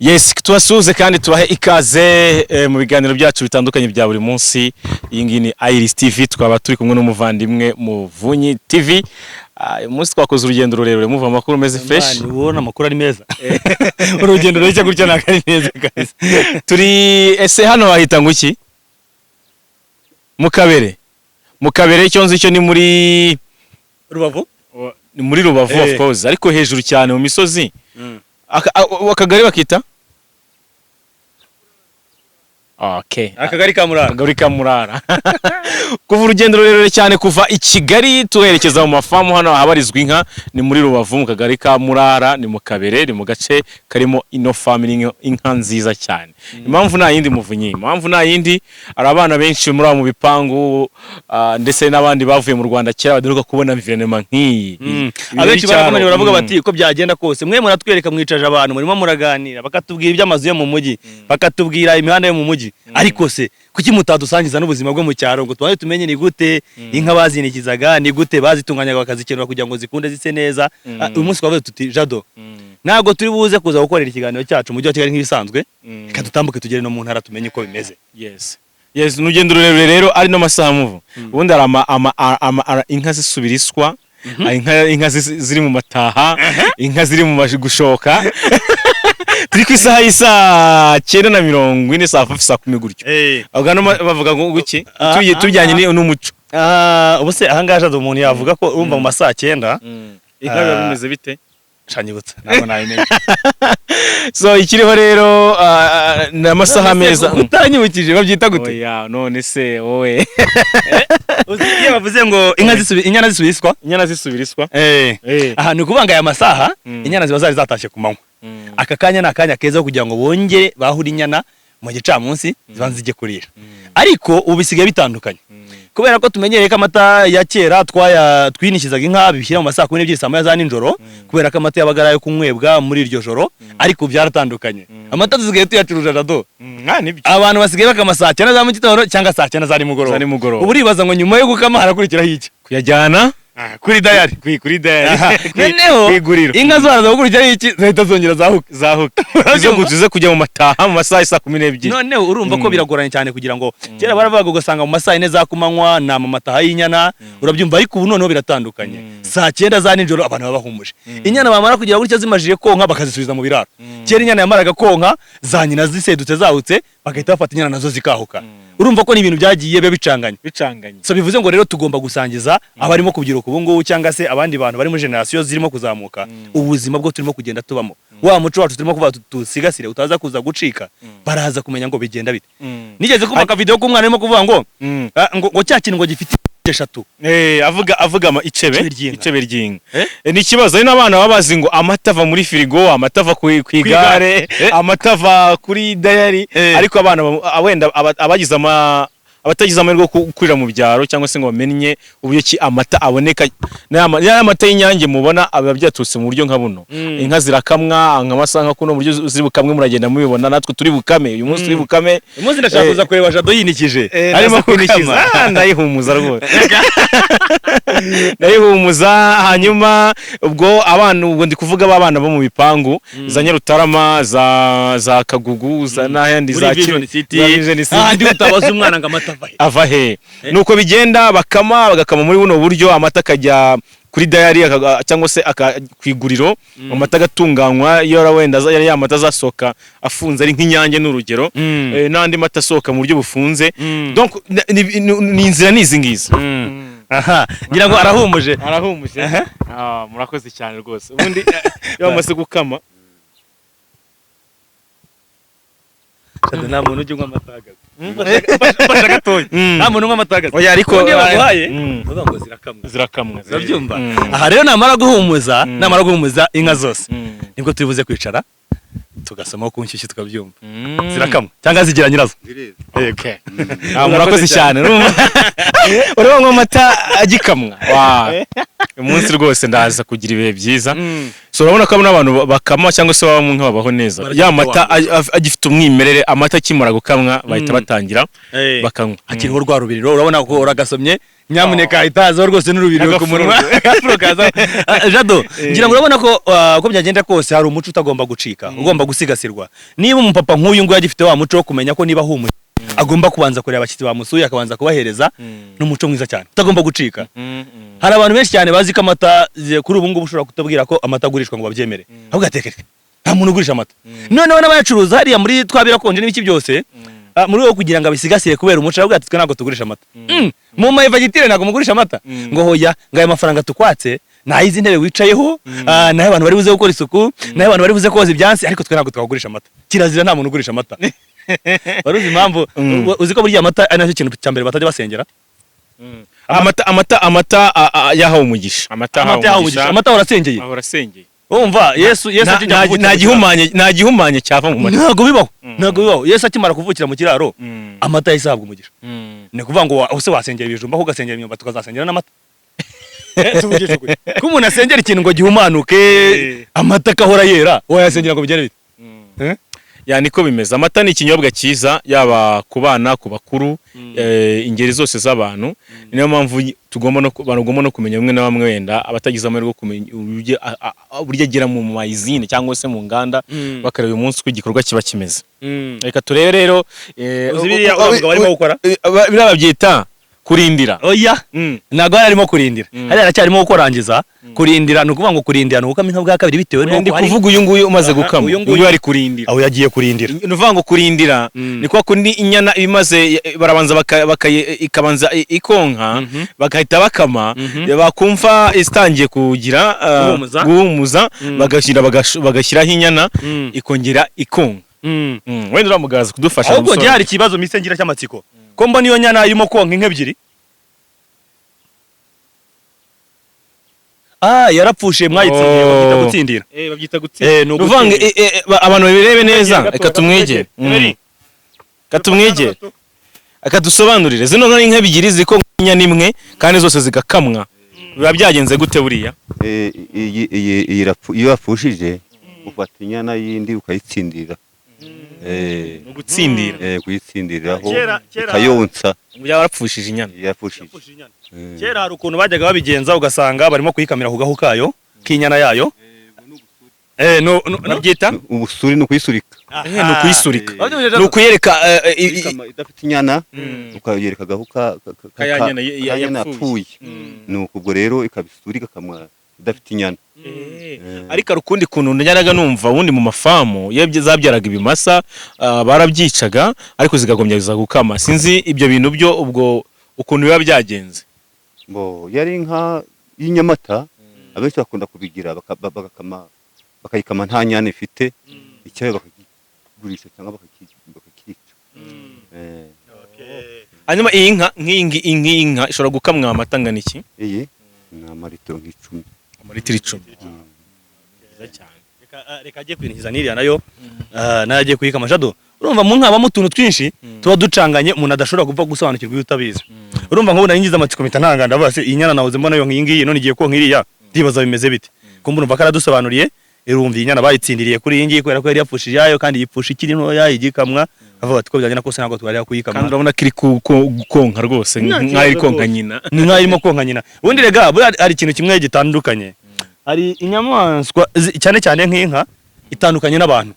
Yes, tubasuhuze kandi tubahe ikaze mu biganiro byacu bitandukanye bya buri munsi. Iyi ngiyi ni Iris TV, twaba turi kumwe n'umuvandimwe Muvunyi TV. Uyu munsi twakoze urugendo rurerure, muva amakuru meze fresh. Man, ubona amakuru ari meza. Urugendo rushya gutya ntabwo ari meza kabisa. Turi ese hano bahita ngo iki? Mu Kabere. Mu Kabere, icyo nzi cyo ni muri Rubavu. Ni muri Rubavu, of course, ariko hejuru cyane mu misozi. Akagari bakita? Okay. Akagari ka Murara. Akagari ka Murara. Kuva urugendo rurerure cyane kuva i Kigali tuherekeza mu mafamu, hano ahabarizwa inka ni muri Rubavu, mu kagari ka Murara, ni mu Kabere, ni mu gace karimo ino famu irimo inka nziza cyane. Impamvu nta yindi, Muvunyi, impamvu nta yindi, hari abana benshi muri abo mu bipangu, ndetse n'abandi bavuye mu Rwanda kera badaheruka kubona environment nk'iyi. Ibintu Abenshi by'icyaro. barakomeje baravuga bati: "Uko byagenda kose, mwe muratwereka, mwicaje abantu, murimo muraganira, bakatubwira iby'amazu yo mu mujyi, bakatubwira imihanda yo mu mujyi, ariko se kuki mutadusangiza n'ubuzima bwo mu cyaro ngo tubanze tumenye ni gute inka bazinikizaga, ni gute bazitunganyaga bakazikenura kugira ngo zikunde zise neza?" Uyu munsi twavuze tuti: "Jado, ntabwo turi buze kuza gukorera ikiganiro cyacu mu mujyi wa Kigali nk'ibisanzwe, reka dutambuke tugere no mu ntara tumenye uko bimeze." Yes, ni urugendo rurerure rero, ari no masaha muvu. Ubundi hari inka zisubira iswa, hari inka ziri mu mataha, inka ziri mu maji gushoka. Turi ku isaha y'isaa 9:40, saa hafi saa 10 gutyo. Abagano bavuga ngo guki? Tujyanye n'umuco. Ubu se ahangaha, Jado, umuntu yavuga ko urumva mu ma saa cyenda Inka biba bimeze bite? Shanyibutsa, ntabwo nabimenya. So ikiriho rero, ni amasaha meza. Utanyibukije, babyita gute? Oya, none se wowe? Uzi iyo bavuze ngo inka zisubi inyana zisubiswa? Inyana zisubira iswa. Aha ni ukuvuga ngo aya masaha inyana ziba zari zatashye ku manywa. Aka kanya ni akanya keza ko kugira ngo bongere bahure inyana mu gicamunsi, zibanze zijye kurira. Ariko ubu bisigaye bitandukanye, kubera ko tumenyereye ko amata ya kera twaya twinikizaga inka bishyira mu ma saa 12, saa 1 za nijoro, kubera ko amata yabaga ari ayo kunywebwa muri iryo joro. Ariko ubu byaratandukanye, amata dusigaye tuyacuruza, Jado. Nibyo. Abantu basigaye bakama saa 9 za mu gitondo cyangwa saa 9 za nimugoroba. Za nimugoroba. Ubu uribaza ngo nyuma yo gukama harakurikiraho iki? Kuyajyana Kuri dairy. Kuri dairy. Noneho Ku iguriro. inka zaraza gukurikiraho iki? Zahita zongera zahuka. Zahuka izo zize kujya mu mataha mu masaha ya saa 12. Noneho urumva ko biragoranye cyane kugira ngo kera baravugaga ugasanga mu masaha 4 za kumanywa ni amamataha y'inyana, urabyumva? Ariko ubu noneho biratandukanye, saa 9 za nijoro abantu baba bahumuje inyana, bamara kugira gutya zimajije konka bakazisubiza mu biraro. Kera inyana yamaraga konka za nyina zisedutse zahutse, bagahita bafata inyana nazo zikahuka. Urumva ko ni ibintu byagiye biba bicanganye. Bicanganye. So bivuze ngo rero tugomba gusangiza abarimo kubyiruka ubu ngubu cyangwa se abandi bantu bari muri generasiyo zirimo kuzamuka ubuzima bwo turimo kugenda tubamo, wa muco wacu turimo kuvuga tusigasire utaza kuza gucika. Baraza kumenya ngo bigenda bite. Nigeze kumva akavideo k'umwana arimo kuvuga ngo ngo cya kintu ngo gifite eshatu. Avuga icebe. Icebe ry'inka. Icebe ry'inka. Eh? Ni ikibazo, hari n'abana baba bazi ngo amata ava muri firigo, amata ava ku igare, amata ava kuri dairy. Ariko abana wenda abagize ama abatagize amahirwe yo gukurira mu byaro cyangwa se ngo bamenye uburyo ki amata aboneka, n'aya mata y'Inyange mubona aba byaturutse mu buryo nka buno. Inka zirakamwa nk'amasaha nka kuno, buryo ziri bukamwe muragenda mubibona. Natwe turi bukame uyu munsi, turi bukame. Uyu munsi ndashaka kuza kureba Jado yinikije arimo arimo kwinikiza. gukama. Ndayihumuza rwose, ndayihumuza. Hanyuma ubwo abana, ubwo ndi kuvuga b'abana bo mu bipangu za Nyarutarama, za Kagugu, za n'ahandi, muri za Vision City. Za Vision City. Ahandi utabaza umwana ngo amata ava he. Ava he? Nuko bigenda, bakama, bagakama muri buno buryo, amata akajya kuri dairy cyangwa se ku iguriro, amata agatunganywa. Iyo wenda ya mata azasohoka afunze ari nk'Inyange, ni urugero, n'andi mata asohoka mu buryo bufunze. Donc ni inzira ni izi ngizi. Aha ngira ngo arahumuje. Arahumuje. Murakoze cyane rwose. Ubundi iyo bamaze gukama Jado, nta muntu ujya unywa amata ahagaze. Mfasha gatoya. Nta muntu unywa amata ahagaze. Oya, ariko Ubundi iyo baguhaye uvuga ngo zirakamwa. Zirakamwa. Urabyumva? Aha rero namara guhumuza inka zose, nibwo turi buze kwicara tugasoma ku nshyushyu tukabyumva zirakamwa cyangwa zigira nyirazo. Okay. Murakoze cyane, urumva? Urabona amata agikamwa. Uyu munsi rwose ndaza kugira ibihe byiza. So urabona ko n'abantu bakama cyangwa se baba mu nka babaho neza. Baragifite. Ya mata agifite umwimerere, amata akimara gukamwa bahita batangira bakanywa. Hakiriho rwa rubiriro, urabona ko uragasomye, nyamuneka hahita hazaho rwose n'urubiriro ku munwa. Agafuro kazaho. Jado, ngira ngo urabona ko uko byagenda kose hari umuco utagomba gucika, ugomba gusigasirwa. Niba umupapa nk'uyu nguyu agifite wa muco wo kumenya ko niba ahumuye agomba kubanza kureba abashyitsi bamusuye, akabanza kubahereza, ni umuco mwiza cyane utagomba gucika. Hari abantu benshi cyane bazi ko amata kuri ubu ngubu ushobora kutubwira ko amata agurishwa ngo babyemere, ahubwo atekere nta muntu ugurisha amata. Noneho n'abayacuruza hariya muri twa birakonje n'ibiki byose, muri wo kugira ngo abisigasire kubera umuco, aravuga ati: "Twe ntabwo tugurisha amata." Mu mayifagitire ntabwo mugurisha amata. Ngo hoya, ngo aya mafaranga tukwatse ni ay'izi ntebe wicayeho, nayo abantu bari buze gukora isuku, nayo abantu bari buze koza ibyansi, ariko twe ntabwo twagurisha amata. Kirazira, nta muntu ugurisha amata. Wari uzi impamvu? Uzi ko burya amata ari nacyo kintu cya mbere batajya basengera? Amata yahawe umugisha, amata. Amata yahawe umugisha, amata ahora asengeye. Ahora asengeye. Urumva Yesu Nta- akijya nta kuvukira nta mu kiraro. gihumanye cyava mu mata. Ntabwo bibaho, ntabwo bibaho. Yesu akimara kuvukira mu kiraro, amata yahise ahabwa umugisha. Ni ukuvuga ngo use wasengera ibijumba, ahubwo ugasengera imyumbati, ukazasengera n'amata. Tuvugishe ukuri, ko umuntu asengera ikintu ngo gihumanuke, amata akahora yera, wayasengera ngo bigere bite? Eh? Ya, niko bimeze. Amata ni ikinyobwa cyiza, yaba ku bana, ku bakuru, ingeri zose z'abantu. Niyo mpamvu tugomba no bagomba no kumenya bamwe na bamwe, wenda abatagize amahirwe yo kumenya uburyo uburyo agera mu mayizine cyangwa se mu nganda, bakareba uyu munsi uko igikorwa kiba kimeze. Reka turebe rero. Uzi biriya uriya mugabo arimo gukora? Biriya babyita kurindira. Oya, ntabwo yari arimo kurindira. Hariya aracyarimo gukorangiza. Kurindira ni ukuvuga ngo kurindira ni ugukama inka bwa kabiri bitewe Ndi n'uko hari kuvuga uyu nguyu umaze Aha, gukama. uyu Uyu nguyu. nguyu ari kurindira. Aho yagiye kurindira. Ni ukuvuga ngo kurindira ni kwa kundi inyana imaze, barabanza ikabanza ikonka, bagahita bakama, bakumva itangiye kugira Guhumuza. guhumuza, bagashyiraho inyana, ikongera ikonka. Wenda uramugaza kudufasha Ahubwo njye gusobanura. hari ikibazo mise ngira cy'amatsiko, ko mbona iyo nyana irimo konka inka ebyiri. Yarapfushe, mwayitsindiye. Oh. Babyita gutsindira. Babyita gutsindira. Ni Ni ukuvuga ngo ugutsindira. abantu babirebe neza. Gato, Reka gato, tumwegere. tumwegere. Reka tumwegere akadusobanurire zino nka inka ebyiri ziko inyana imwe kandi zose zigakamwa, biba byagenze gute buriya? Iyi iyo yapfushije ufata inyana yindi ukayitsindira. Ni ugutsindira. Kuyitsindiraho Kera- ikayonsa. Byaba warapfushije inyana. Yapfushije. Kera hari ukuntu bajyaga babigenza, ugasanga barimo kuyikamira ku gahu kayo k'inyana yayo. No, Babyita Ubusuri ni ukuyisurika. Ni ukuyisurika. Wabyumvise? Ni ukuyereka Idafite inyana, ukayereka agahu Ka ya nyana ka nyana yapfuye. yapfuye. Ni uko ubwo rero ikabisura igakamwa idafite inyana. Ariko hari ukundi kuntu njyanaga numva ubundi mu mafamu, iyo zabyaraga ibimasa, barabyicaga ariko zikagombya ziza gukama. Sinzi ibyo bintu byo ubwo ukuntu biba byagenze. Bo yari inka y'inyamata, abenshi bakunda kubigira bagakama, bakayikama nta nyana ifite, icyayo bakakigurisha cyangwa bakakica. Hanyuma iyi nka, nk'iyi nka ishobora gukamwa amata angana iki? Iyi ni amaritiro nk'icumi. Amaritiro 10. Byiza cyane. Reka ajye kwinjiza n'iriya nayo, nayo agiye kuyikama. Jado, urumva mu nka habamo utuntu twinshi tuba ducanganye, umuntu adashobora gupfa gusobanukirwa iyo utabizi. Urumva nk'ubu nari ngize amatsiko, mpita ntanga, ndavuga se iyi nyana nahoze mbona yo nk'iyi ngiyi, none igiye konka iriya, ndibaza bimeze bite? Kumva urumva ko aradusobanuriye. Urumva iyi nyana bayitsindiriye kuri iyi ngiyi kubera ko yari yapfushije iyayo, kandi yipfusha ikiri ntoya igikamwa. Bavuga bati ko byagenda kose ntabwo twareba kuyikama. Kandi urabona ko iri konka rwose Nta nk'aho iri kibazo konka rwose. nyina. Ni nk'aho irimo konka nyina. Ubundi rega buriya hari ikintu kimwe gitandukanye, hari inyamaswa cyane cyane nk'inka itandukanye n'abantu.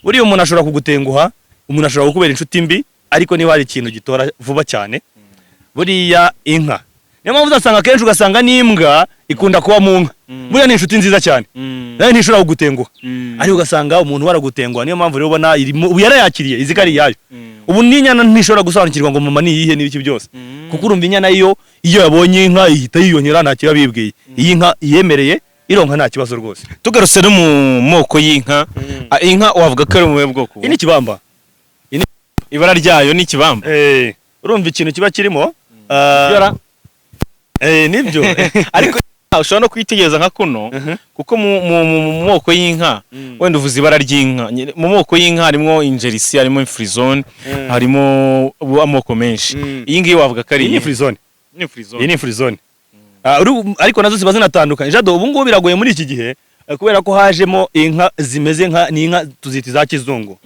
Buriya umuntu ashobora kugutenguha, umuntu ashobora kukubera inshuti mbi, ariko niba hari ikintu gitora vuba cyane buriya inka. Niyo mpamvu uzasanga akenshi ugasanga n'imbwa ikunda kuba mu nka. Buriya ni inshuti nziza cyane, nayo ntishobora kugutenguha, ariko ugasanga umuntu waragutenguha. Niyo mpamvu rero ubona irimo ubu yarayakiriye, izi ko ari iyayo. Ubu n'inyana ntishobora gusobanukirwa ngo mama ni iyihe n'ibiki byose, kuko urumva inyana yo iyo yabonye inka ihita yiyongera, nta kiba bibwiye. Iyi nka iyemereye ironka, nta kibazo rwose. Tugarutse no mu moko y'inka, inka wavuga ko ari mu buhe bwoko? Iyi ni ikibamba. Ibara ryayo ni ikibamba. Urumva ikintu kiba kirimo Ibara? Nibyo. Ariko Ushobora no kuyitegereza nka kuno, kuko mu moko y'inka, wenda uvuze ibara ry'inka, mu moko y'inka harimo injerisi, harimo ifrizone, harimo amoko menshi. Iyi ngiyi wavuga ko ari Iyi ni iyihe? Frisonne. Ni frisonne. Iyi ni Frisonne. Ariko nazo ziba zinatandukanye, Jado. Ubu ngubu biragoye muri iki gihe, kubera ko hajemo inka zimeze nka, ni inka tuzita iza kizungu.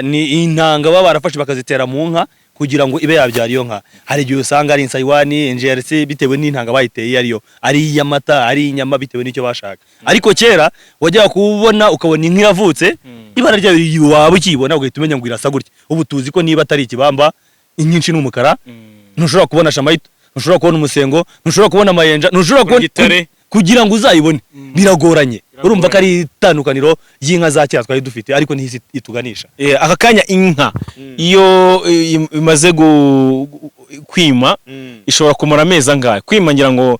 Ni intanga baba barafashe bakazitera mu nka kugira ngo ibe yabyara iyo nka. Hari igihe usanga ari insayiwani, injerisi, bitewe n'intanga bayiteye iyo ariyo, ari iy'amata, ari inyama, bitewe n'icyo bashaka. Ariko kera wajyaga kubona ukabona inka iravutse, ibara ryayo waba ukiyibona ugahita umenya ngo irasa gutya. Ubu tuzi ko niba atari ikibamba, inyinshi ni umukara. Ntushobora kubona shamayito, ntushobora kubona umusengo, ntushobora kubona amayenja, ntushobora kubona Igitare. Kugira ngo uzayibone biragoranye. Urumva ko ari itandukaniro ry'inka za kera twari dufite, ariko n'isi ituganisha. Aka kanya inka iyo imaze kwima ishobora kumara amezi angahe? Kwima, ngira ngo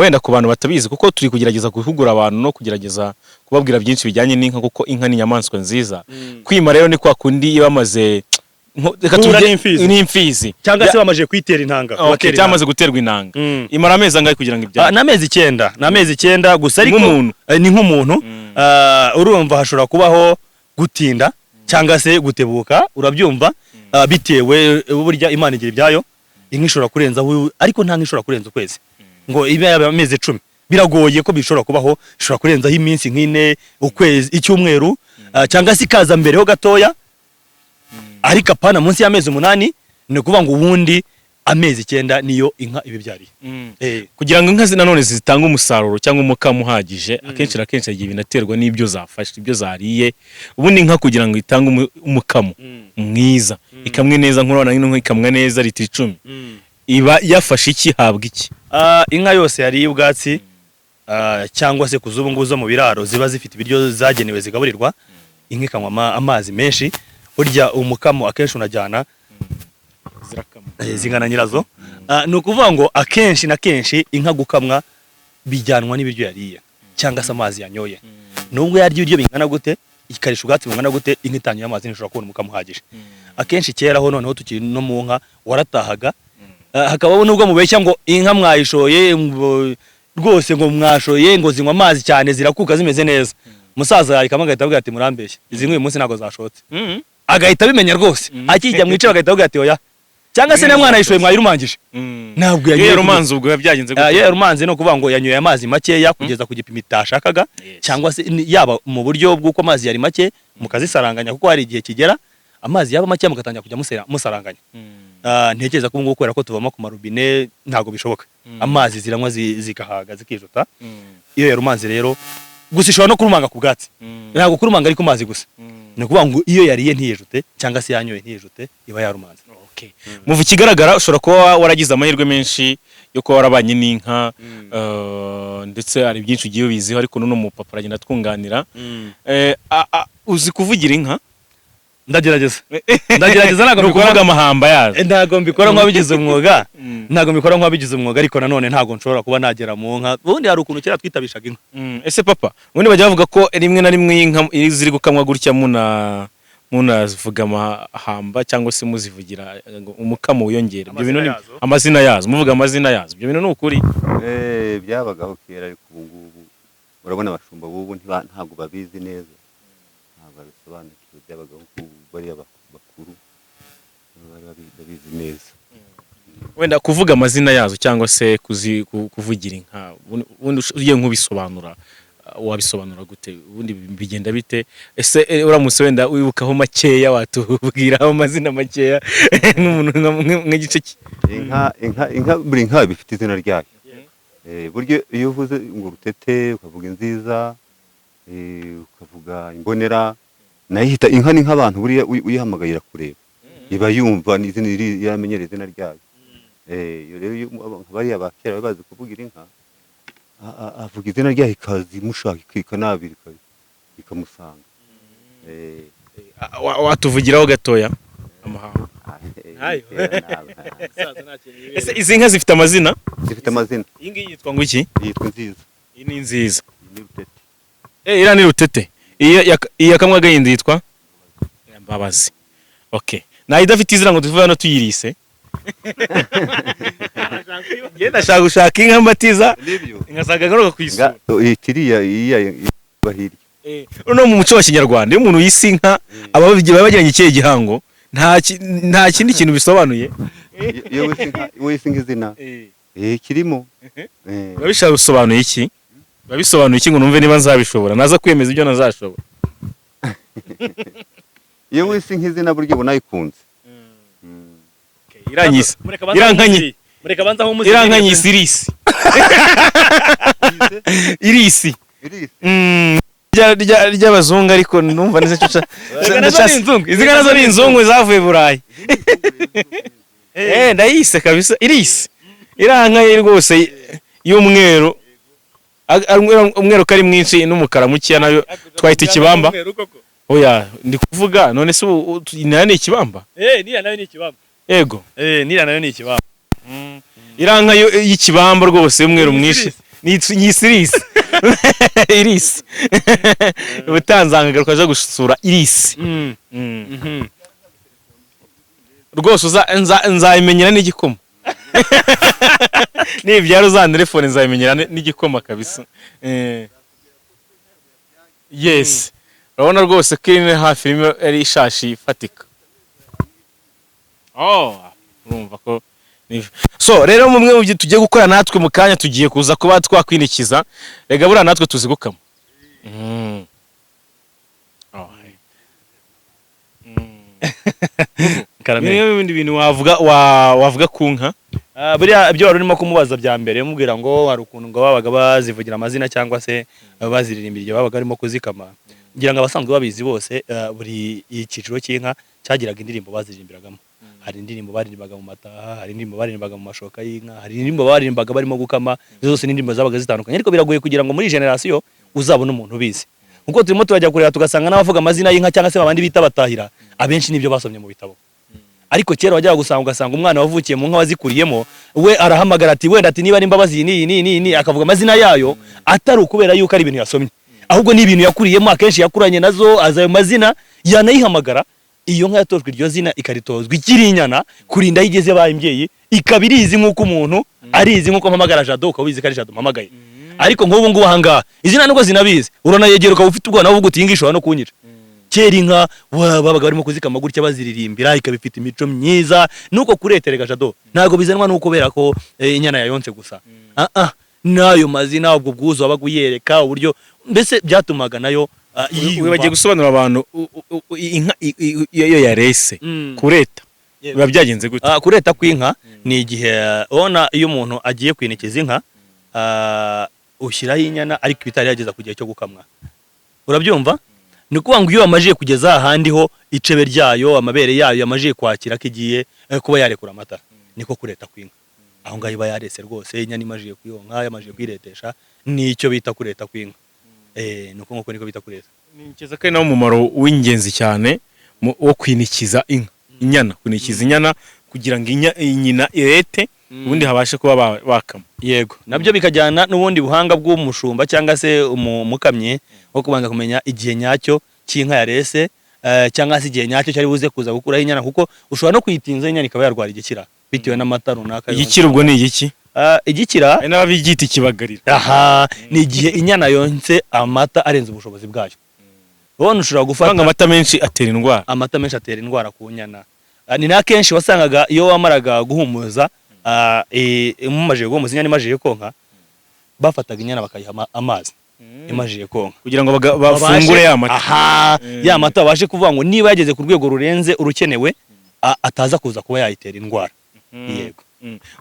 wenda ku bantu batabizi, kuko turi kugerageza guhugura abantu no kugerageza kubabwira byinshi bijyanye n'inka, kuko inka ni inyamaswa nziza. Kwima rero ni kwa kundi iba bamaze reka Guhura tuvuge n'imfizi. N'imfizi. Cyangwa se bamaze kuyitera intanga. Okay, Kubatera cyangwa amaze guterwa intanga. Imara amezi angahe kugira ngo ibyare? Ni amezi 9, ni amezi 9 gusa, ariko Nk'umuntu. Ni nk'umuntu. Urumva hashobora kubaho gutinda cyangwa se gutebuka, urabyumva. Bitewe, burya Imana igira ibyayo. Inka ishobora kurenzaho, ariko nta nka ishobora kurenza ukwezi ngo ibe yaba amezi 10, biragoye ko bishobora kubaho. Ishobora kurenzaho iminsi nk'ine, ukwezi, icyumweru, cyangwa se ikaza mbere ho gatoya, ariko apana munsi y'amezi 8. Ni ukuvuga ngo ubundi amezi 9 niyo inka ibibyariye. Kugira ngo inka nanone zitange umusaruro cyangwa umukamo uhagije, akenshi na kenshi hari igihe binaterwa n'ibyo zafashe, ibyo zariye. Ubundi inka kugira ngo itange umukamo mwiza, ikamwe neza, nk'urabona ino nka ikamwa neza litiro 10, iba yafashe iki, habwa iki? Inka yose yariye ubwatsi, cyangwa se ku z'ubu ngubu zo mu biraro ziba zifite ibiryo zagenewe zigaburirwa, inka ikanywa amazi menshi, burya umukamo akenshi unajyana. Zirakama. Zingana nyirazo. Ni ukuvuga ngo akenshi na kenshi inka gukamwa bijyanwa n'ibiryo yariye cyangwa se amazi yanyoye. Nubwo yarya ibiryo bingana gute, ikarisha ubwatsi bungana gute, inka itanyoye amazi ntishobora kubona umukamo uhagije. Akenshi kera ho noneho tukiri no mu nka, waratahaga, hakabaho nubwo mubeshya ngo inka mwayishoye rwose, ngo mwashoye ngo zinywa amazi cyane, zirakuka zimeze neza, musaza yayikama agahita avuga ati: "Murambeshya, izi nka uyu munsi ntabwo zashotse." Agahita abimenya rwose akijya mu icebe, agahita avuga ati: "Oya." Cyangwa se na mwana yishoye mwayirumangije, ntabwo Iyo yanyoye. yarumanze ubwo biba byagenze gute? Iyo yarumanze ni ukuvuga ngo yanyoye amazi makeya kugeza ku gipimo itashakaga, cyangwa se yaba mu buryo bw'uko amazi yari make mukazisaranganya, kuko hari igihe kigera amazi yaba make mugatangira kujya musaranganya. Ntekereza ko ubu ngubu kubera ko tuvoma ku marobine ntabwo bishoboka. Amazi ziranywa zigahaga, zikijuta. Iyo yarumanze rero, gusa ishobora no kurumanga ku bwatsi. Ntabwo kurumanga ari ku mazi gusa. Ni ukuvuga ngo iyo yariye ntiyijute cyangwa se yanyoye ntiyijute, iba yarumanze. Okay. Muva ikigaragara ushobora kuba waragize amahirwe menshi yo kuba warabanye n'inka, ndetse hari byinshi ugiye ubiziho, ariko n'uno mupapa aragenda atwunganira. Uzi kuvugira inka? Ndagerageza, ndagerageza, ntabwo Ni mbikora ukuvuga amahamba yazo. Ntabwo mbikora nk'uwabigize umwuga, ntabwo mbikora nk'uwabigize umwuga, ariko nanone ntabwo nshobora kuba nagera mu nka. Ubundi hari ukuntu kera twitabishaga inka. Ese papa, ubundi bajya bavuga ko rimwe na rimwe inka iyo ziri gukamwa gutya munavuga amahamba cyangwa se muzivugira ngo umukamo wiyongere, ibyo bintu Amazina yazo? Amazina yazo, muvuga amazina yazo, ibyo bintu ni ukuri? Byabagaho kera, ariko ubu ngubu urabona abashumba b'ubu ntabwo babizi neza, ntabwo babisobanukiwe. Byabagaho ku bariya bakuru bari babizi neza. Wenda kuvuga amazina yazo cyangwa se kuvugira inka, ubundi ugiye nk'ubisobanura, wabisobanura gute? Ubundi bigenda bite? Ese uramutse wenda wibukaho makeya, watubwiraho amazina makeya nk'umuntu nk'igice Inka, buri nka iba ifite izina ryayo. Burya iyo uvuze ngo rutete, ukavuga inziza, ukavuga imbonera, nayo ihita. Inka ni nk'abantu, buriya uyihamagaye irakureba, iba yumva n'izina yaramenyereye izina ryayo. Iyo rero iyo bariya ba kera bari bazi kuvugira inka, avuga izina ryayo ikaza imushaka, ikanabira, ikamusanga. Watuvugiraho gatoya amahamba? Ntayo. Ese izi nka zifite amazina? Zifite amazina. Iyi ngiyi yitwa ngo iki? Yitwa inziza. Iyi ni nziza. Iyi ni rutete. Iriya ni rutete. Iyi yakamwaga yindi yitwa Mbabazi. Okay, nayo idafite izina ngo tuve hano tuyirise. Njye ndashaka gushaka inka mbatiza, Nibyo. nkazaga ngaruka kuyisura. Iriya iriya iba hirya. Noneho mu muco wa kinyarwanda, iyo umuntu yise inka, aba bagiranye ikihe gihango? Nta kindi kintu bisobanuye. Iyo wise inka izina, kirimo. Biba bisobanuye iki? Biba bisobanuye iki ngo numve niba nzabishobora, naza kwemeza ibyo ntazashobora? Iyo wise inka izina, burya ubona ayikunze. Iranyise Mureka banza Irankanye. aho mureka banza aho umuzi. Irankanyise irisi irisi. Irisi. Ry'abazungu, ariko numva neza icyo Izi nazo ni inzungu. Izi nka nazo ni inzungu zavuye Burayi. Ndayise kabisa irisi, iranka ye rwose y'umweru. Umweru ko ari mwinshi n'umukara mukeya, nayo twahita ikibamba. Oya, ndi kuvuga none se ubu nayo ni ikibamba? Niriya nayo ni ikibamba. Yego. Niriya nayo ni ikibamba. Iranka y'ikibamba rwose y'umweru mwinshi ni irisi irisi. Ubutanzangagaruka aje gusura irisi. Rwose nzayimenyera n'igikoma. Nibyara uzantelefone, nzayimenyera n'igikoma kabisa. Yes, urabona rwose ko iri hafi irimo ari ishashi ifatika. Oh, urumva ko so rero mumwe mu byo tugiye gukora natwe mu kanya, tugiye kuza kuba twakwinikiza. Rega buriya natwe tuzi gukama. Oh, hey. Karame. Bimwe mu bindi bintu wavuga wavuga ku nka? Buriya ibyo wari urimo kumubaza bya mbere, umubwira ngo hari ukuntu ngo babaga bazivugira amazina cyangwa se baziririmbira igihe babaga barimo kuzikama, ngira ngo abasanzwe babizi bose, buri icyiciro cy'inka cyagiraga indirimbo baziririmbiragamo. Hari indirimbo baririmbaga mu mataha, hari indirimbo baririmbaga mu mashoka y'inka, hari indirimbo baririmbaga barimo gukama. Izo zose ni indirimbo zabaga zitandukanye, ariko biragoye kugira ngo muri generasiyo uzabone umuntu ubizi, kuko turimo turajya kureba tugasanga n'abavuga amazina y'inka cyangwa se babandi bita batahira, abenshi nibyo basomye mu bitabo. Ariko kera wajyaga gusanga, ugasanga umwana wavukiye mu nka wazikuriyemo, we arahamagara ati wenda ati niba ari Imbabazi iyi n'iyi n'iyi n'iyi n'iyi, akavuga amazina yayo, atari ukubera yuko ari ibintu yasomye, ahubwo ni ibintu yakuriyemo. Akenshi yakuranye nazo, azi ayo mazina, yanayihamagara. Iyo nka yatojwe iryo zina, ikaritozwa ikiri inyana, kurinda aho igeze yabaye imbyeyi, ikaba irizi nk'uko umuntu arizi, nk'uko mpamagara Jado ukaba ubizi ko ari Jado mpamagaye. Ariko nk'ubu ngubu ahangaha izina nubwo zinabizi, uranayegera ukaba ufite ubwoba, nawe uvuga uti iyi ngiyi ishobora no kunyica. Kera inka babaga barimo kuzikama gutya baziririmbira, ikaba ifite imico myiza. Nuko kureterega, Jado, ntabwo bizanwa nuko kubera ko inyana yayonse gusa. Ah ah, n'ayo mazina, ubwo bwuzu wabaga uyereka, uburyo mbese byatumaga nayo yiyumva. Bagiye gusobanurira abantu inka iyo yarese, kureta biba byagenze gute? Kureta kw'inka ni igihe ubona iyo umuntu agiye kwinikiza inka, ushyiraho inyana ariko itari yageza ku gihe cyo gukamwa, urabyumva? Ni ukuvuga ngo iyo wamajije kugeza ahandi ho icebe ryayo, amabere yayo yamajije kwakira ko igiye kuba yarekura amata, niko kureta kw'inka. Aho ngaho iba yarese rwose, inyana imajije kuyonka, yamajije kuyiretesha, nicyo bita kureta kw'inka. Ni uko nguko niko bita kureta. Ntekereza ko ari nawo mumaro w'ingenzi cyane wo kwinikiza inka inyana, kwinikiza inyana kugira ngo inyina irete, ubundi habashe kuba bakama. Yego, nabyo bikajyana n'ubundi buhanga bw'umushumba cyangwa se umukamyi wo kubanza kumenya igihe nyacyo cy'inka yarese, cyangwa se igihe nyacyo cyari buze kuza gukuraho inyana, kuko ushobora no kuyitinza inyana ikaba yarwara igikira bitewe n'amata runaka yonsa. Igikira ubwo ni igiki? Igikira Hari n'ababyita ikibagarira. Aha ni igihe inyana yonse amata arenze ubushobozi bwayo. Ubona ushobora gufata Kuvanga amata menshi atera indwara. Amata menshi atera indwara ku nyana. Ni na kenshi wasangaga iyo wamaraga guhumuza, mumajije guhumuza inyana imajije konka, bafataga inyana bakayiha amazi imajije konka kugira ngo bafungure ya mata. Aha, ya mata babashe kuvuga ngo niba yageze ku rwego rurenze urukenewe, ataza kuza kuba yayitera indwara. Yego.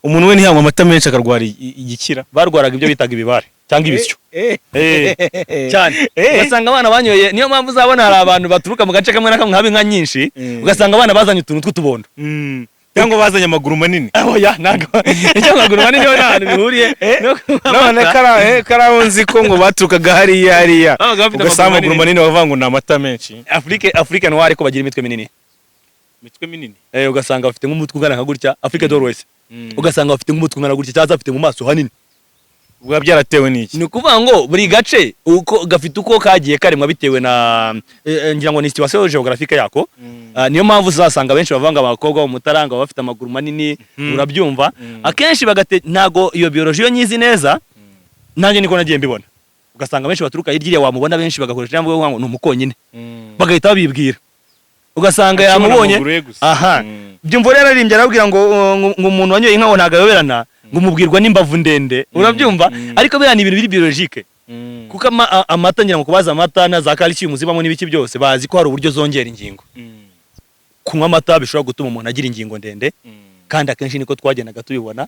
Umuntu we ntiyanywa amata menshi akarwara igikira? Barwaraga ibyo bitaga ibibare cyangwa ibisyo cyane. Ugasanga abana banyoye, niyo mpamvu uzabona hari abantu baturuka mu gace kamwe na kamwe haba inka nyinshi, ugasanga abana bazanye utuntu tw'utubondo. Cyangwa bazanye amaguru manini. Oya, ntabwo icyo amaguru manini ho nta hantu bihuriye no kunywa None amata. Kariya nzi ko ngo baturukaga hariya hariya, Babaga bafite ugasanga amaguru amaguru manini, bavuga ngo ni amata menshi. Afrique noire ko bagira imitwe minini. Imitwe minini. Ugasanga bafite nk'umutwe ungana nka gutya, Afrique de l'Ouest. Ugasanga bafite nk'umutwe ungana gutya, cyangwa se bafite mu maso hanini. Biba byaratewe n'iki? Ni ukuvuga ngo buri gace uko gafite uko kagiye karemwa bitewe na ngira ngo ni situation géographique yako. Niyo mpamvu uzasanga benshi bavanga abakobwa bo mu Mutara ngo baba bafite amaguru manini, urabyumva? Akenshi bagate ntago iyo biologie yo nyizi neza, nanjye niko nagiye mbibona. Ugasanga benshi baturuka hirya iriya, wamubona benshi bagakoresha ijambo ngo ni umukonyine, bagahita babibwira, ugasanga Akibona yamubonye. amaguru ye gusa. Aha. Byumva rero aririmbye, arabwira ngo umuntu wanyoye inka ngo ntabwo ayoberana, ngo umubwirwa n'imbavu ndende, urabyumva? Ariko biriya ni ibintu biri biologique, kuko amata, ngira ngo kubaza amata na za calcium zibamo n'ibiki byose, bazi ko hari uburyo zongera ingingo. Kunywa amata bishobora gutuma umuntu agira ingingo ndende, kandi akenshi niko twagendaga tubibona.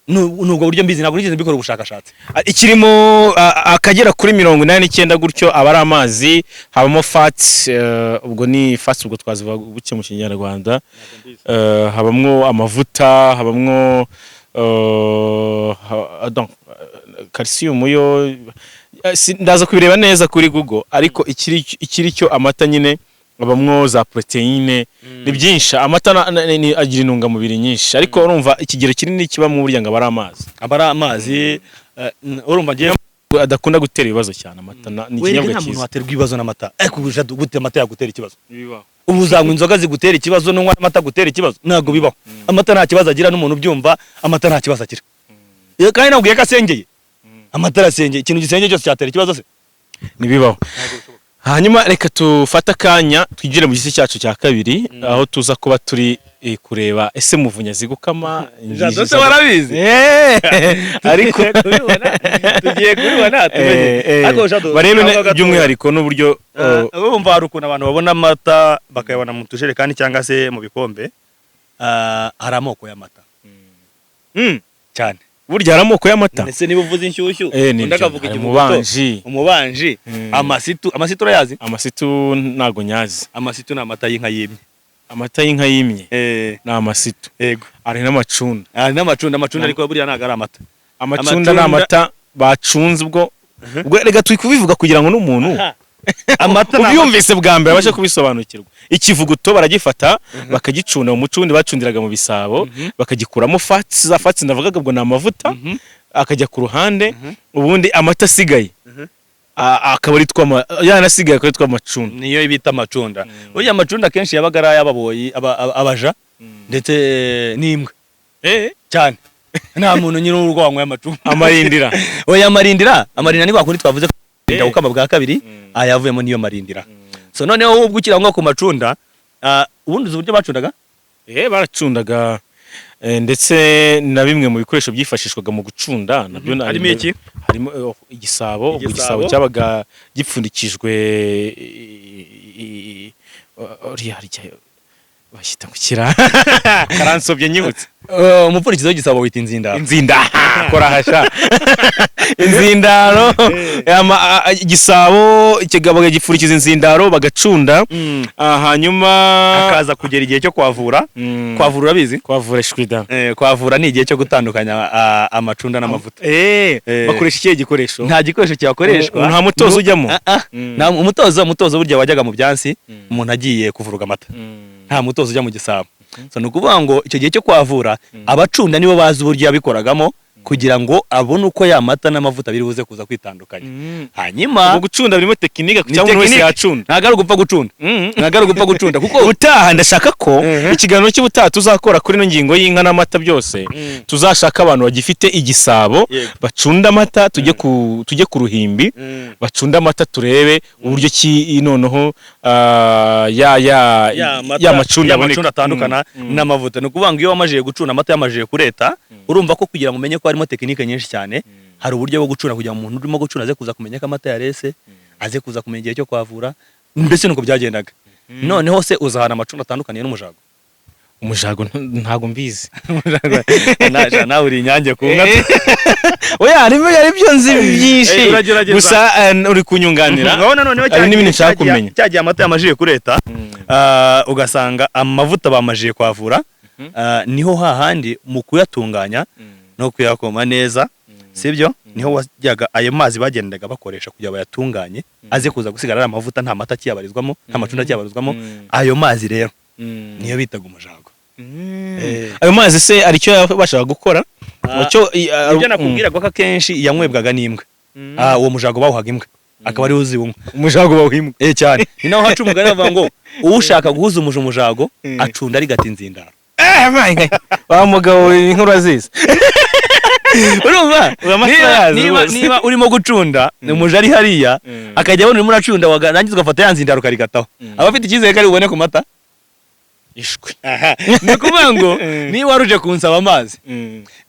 Ni ubwo buryo mbizi, ntabwo nigeze mbikora ubushakashatsi. Ikirimo akagera kuri 89 gutyo aba ari amazi, habamo fats, ubwo ni fats, ubwo twazivuga buke mu Kinyarwanda. Habamwo amavuta, habamwo donc, calcium yo ndaza kubireba neza kuri Google, ariko ikiri cyo amata nyine habamwo za protéine, ni byinshi. Amata agira intungamubiri nyinshi, ariko urumva ikigero kinini kibamo burya ngo aba ari amazi. Aba ari amazi, urumva ngiye Adakunda gutera ibibazo cyane amata, ni Werega ikinyobwa nta muntu cyiza. waterwa ibibazo n'amata. Ariko ubu gute amata yagutera ikibazo? Ubu uzanywa inzoga zigutera ikibazo, nunywa amata gutera ikibazo? Ntabwo bibaho. Amata nta kibazo agira, n'umuntu ubyumva, amata nta kibazo agira. Kandi nabwiye ko asengeye, amata arasengeye. Ikintu gisengeye cyose cyatera ikibazo se? Ntibibaho. Hanyuma reka tufate akanya twigire mu gice cyacu cya kabiri, aho tuza kuba turi kureba ese Muvunyi azi gukama. Jado se warabizi? Ariko Tugiye kubibona tumenye. Ariko Jado, barebe cyangwa gato- by'umwihariko n'uburyo Urumva hari ukuntu abantu babona amata bakayabona mu tujerekani cyangwa se mu bikombe. Hari amoko y'amata cyane. Burya hari amoko y'amata. Ndetse niba uvuze inshyushyu, Ni undi byo. akavuga Hari ikivuguto, umubanji. Umubanji, amasitu. Amasitu urayazi? Amasitu ntago nyazi. Amasitu ni amata y'inka yimye. Amata y'inka yimye Eh. ni amasitu. Yego. Hari n'amacunda. N'amacunda. Amacunda ariko buriya ntabwo ari amata. Amacunda ni Amacunda- amata bacunze. Ubwo reka turi kubivuga kugira ngo n'umuntu Amata ni amata. ubyumvise bwa mbere abashe kubisobanukirwa. Ikivuguto baragifata bakagicunda mu mucundi bacundiraga mu bisabo, bakagikuramo fats, za fats ndavugaga, ubwo ni amavuta, akajya ku ruhande. Ubundi amata asigaye akaba ari two yanasigaye akaba ari amacunda. Niyo bita amacunda. Burya amacunda akenshi yabaga ari ay'ababoyi, abaja ndetse n'imbwa cyane. Nta muntu nyiri urugo wanyweye amacunda. Amarindira? Oya, amarindira, amarindira ni kwa kundi twavuze ko gukama bwa kabiri, ayavuyemo niyo marindira. So noneho ubwo ukiri aho ngaho ku macunda, ubundi uzi uburyo bacundaga? Baracundaga, ndetse na bimwe mu bikoresho byifashishwaga mu gucunda nabyo Harimo iki? Harimo igisabo. Ubwo Igisabo. igisabo cyabaga gipfundikijwe uriya harya bashyita ngo kira karansobye nyibutse. Umupfundikizo w'igisabo wita inzindaro. Inzinda, kora hasha, inzindaro. Igisabo kigabo gipfundikiza inzindaro, bagacunda. Hanyuma Hakaza kugera igihe cyo kwavura. Kwavura urabizi? Kwavura shwida. Kwavura ni igihe cyo gutandukanya amacunda n'amavuta. Bakoresha ikihe gikoresho? Nta gikoresho cyakoreshwa. Nta mutozo ujyamo? Ah, ah. Nta umutozo burya wajyaga mu byansi umuntu agiye kuvuruga amata. Nta mutozo ujya mu gisabo. So ni ukuvuga ngo icyo gihe cyo kwavura, abacunda nibo bazi uburyo yabikoragamo kugira ngo abone uko ya mata n'amavuta biri buze kuza kwitandukanya. Hanyuma Ubwo gucunda birimo technique Ni cyangwa umuntu wese technique. yacunda? Ntabwo ari ugupfa gucunda. Ntabwo ari ugupfa gucunda kuko Ubutaha ndashaka ko ikiganiro cy'ubutaha tuzakora kuri ino ngingo y'inka n'amata byose, tuzashaka abantu bagifite igisabo bacunda amata, tujye ku ruhimbi bacunda amata, turebe uburyo ki noneho ya ya mata ya macunda ya aboneka. macunda atandukana n'amavuta. Ni ukuvuga ngo iyo wamajije gucunda amata yamajije kureta, urumva ko kugira ngo umenye ko harimo technique nyinshi cyane. Hari uburyo bwo gucunda kugira ngo umuntu urimo gucunda aze kuza kumenya ko amata yarese, aze kuza kumenya igihe cyo kwavura. Mbese nuko byagendaga. Noneho se uzahana amacunda atandukaniye n'umujago? Umujago ntago mbizi. Nawe uri inyange ku nka. Oya, harimo hari ibyo nzi byinshi. Uragerageza. Gusa uri kunyunganira. Urabona noneho Hari n'ibindi nshaka kumenya. cyagiye amata yamajije kureta, ugasanga amavuta bamajije kwavura, niho hahandi mu kuyatunganya no kuyakoma neza, sibyo? Niho wajyaga ayo mazi bagendaga bakoresha kugira bayatunganye aze kuza gusigara ari amavuta, nta mata akiyabarizwamo, nta macunda akiyabarizwamo. Ayo mazi rero niyo bitaga umujago. Ayo mazi se hari icyo yabashaga gukora? Cyo Ibyo nakubwiraga ko akenshi yanywebwaga n'imbwa. Uwo mujago bawuhaga imbwa, akaba ariwe uziwunywa. Umujago bawuhimbwa. Eh, cyane. Ni naho haca umugani bavuga ngo ushaka guhuza umuja umujago acunda arigata inzindaro. Eh, my wa mugabo, inkuru azizi. Urumva? Uramasazi niba, rwose. Niba urimo gucunda, umuja ari hariya, akajya abona urimo uracunda, warangiza ugafata ya nzindaro ukarigataho, aba afite icyizere ko ari bubone ku mata. Ishwi. Ni ukuvuga ngo niba waruje kunsaba amazi,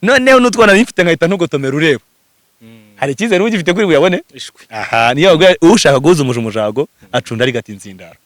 noneho n'utwana nifite nkahita ntugotomera ureba, hari icyizere uba ugifite kuri buyabone? Ishwi. Aha niyo bavuga ushaka guhuza umuja umujago acunda arigata inzindaro.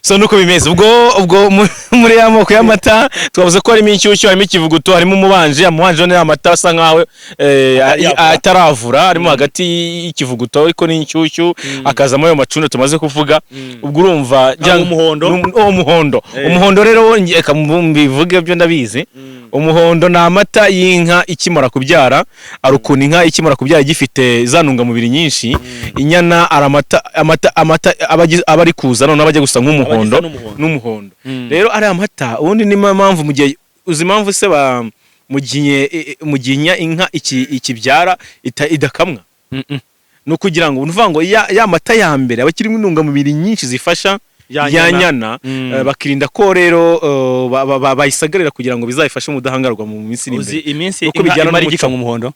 So nuko bimeze. Ubwo muri ya moko y'amata twavuze ko harimo inshyushyu, harimo ikivuguto, harimo umubanje. Umubanje ni amata asa nkaho Ataravura. ataravura, harimo hagati y'ikivuguto ariko n'inshyushyu, hakazamo ayo macunda tumaze kuvuga. Ubwo urumva Umuhondo. Oh, umuhondo. Umuhondo rero wo reka mbivuge byo ndabizi. Umuhondo ni amata y'inka ikimara kubyara. Ari ukuntu inka ikimara kubyara igifite za ntungamubiri nyinshi, inyana ari amata aba ari kuza noneho aba ajya gusa nk'umuhondo. Aba agisa n'umuhondo. N'umuhondo rero ari amata ubundi ni mpamvu mu gihe uzi impamvu se ba mu gihe inka ikibyara idakamwa, ni ukugira ngo, ni ukuvuga ngo ya mata ya mbere aba akirimo intungamubiri nyinshi zifasha Ya ya nyana. nyana, bakirinda ko rero bayisagarira kugira ngo bizayifashe mu budahangarwa mu minsi iri Uzi imbere. iminsi Nuko inka bijyana imara n'umuco. igikamwa umuhondo?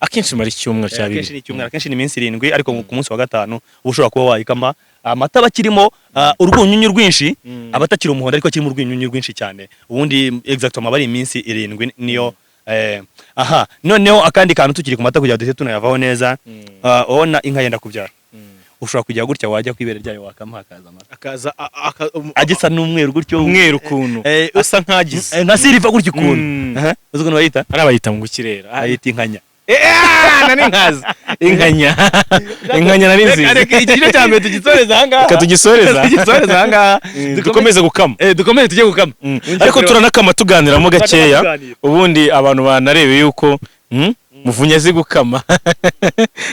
Akenshi imara icyumweru cya Akenshi 2. ni icyumweru, akenshi ni iminsi 7, ariko ku munsi wa gatanu uba ushobora kuba wayikama. Amata aba akirimo urwunyunyu rwinshi, aba atakiri umuhondo ariko akirimo urwunyunyu rwinshi cyane. Ubundi exactement aba ari iminsi 7 niyo. Aha noneho akandi kantu tukiri ku mata kugira ngo duhite tunayavaho neza, ubona inka yenda kubyara, ushobora kujya gutya, wajya ku ibere ryayo wakama hakaza amata. Akaza Agisa n'umweru gutyo. Umweru ukuntu, asa nk'agize nka silver gutyo ukuntu. Aha, uzi ukuntu bayita? Ari abayita ngo ikirera. Bayita inkanya. Nari nkazi inkanya, inkanya nari nziza. Reka igice cya mbere tugisoreze ahangaha. Reka tugisoreze. Tugisoreze ahangaha. Dukomeze gukama. Dukomeze tujye gukama. Ariko turanakama tuganiramo gakeya. Tuganira. Ubundi abantu banarebe yuko Muvunyi azi gukama.